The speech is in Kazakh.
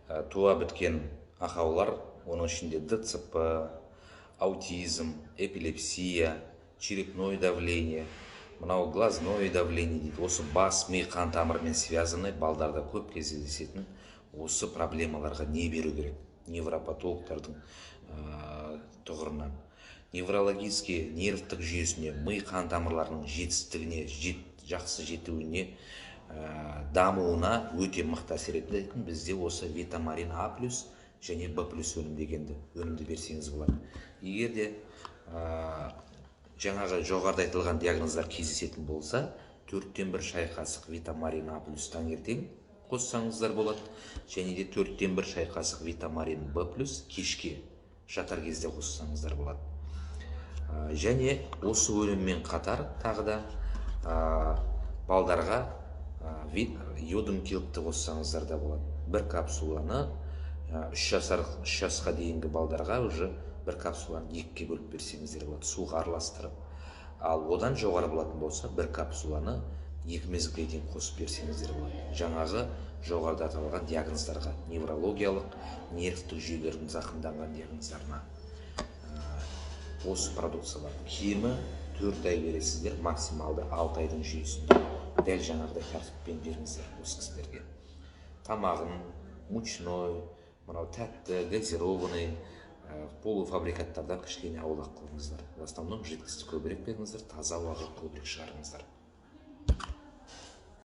Туа біткен ақаулар, оның ішінде ДЦП, аутизм, эпилепсия, черепное давление, мынау глазное давление дейді, осы бас ми қан тамырымен связанный балдарда көп кездесетін осы проблемаларға не беру керек? Невропатологтардың тұғырынан неврологический, нервтік жүйесіне, ми қан тамырларының жетістігіне, жақсы жетуіне, дамуына өте мықты әсер ететін бізде осы Витамарин А плюс және Б плюс өнім дегенді, өнімді берсеңіз болады. Егер де жаңағы жоғарыда айтылған диагноздар кездесетін болса, 1/4 шай қасық Витамарин А плюс таңертең қоссаңыздар болады және де 1/4 шай қасық Витамарин Б плюс кешке жатар кезде қоссаңыздар болады. Және осы өніммен қатар тағы да балдарға йодум келпті қоссаңыздар да болады. Бір капсуланы 3 жасар, 3 жасқа дейінгі балдарға уже бір капсуланы екіге бөліп берсеңіздер болады суға араластырып. Ал одан жоғары болатын болса, бір капсуланы 2 мезгілге дейін қосып берсеңіздер болады. Жаңағы жоғарыда аталған диагноздарға, неврологиялық, нервтік жүйелердің зақымданған диагноздарына осы продукциялар кемі 4 ай бересіздер, максималды 6 айдың жүйесінде дәл жаңағыдай тәртіппен беріңіздер. Осы кісілерге тамағын мучной, мынау тәтті, газированный, полуфабрикаттардан кішкене аулақ қылыңыздар. В основном жидкості көбірек беріңіздер, таза ауаға көбірек шығарыңыздар.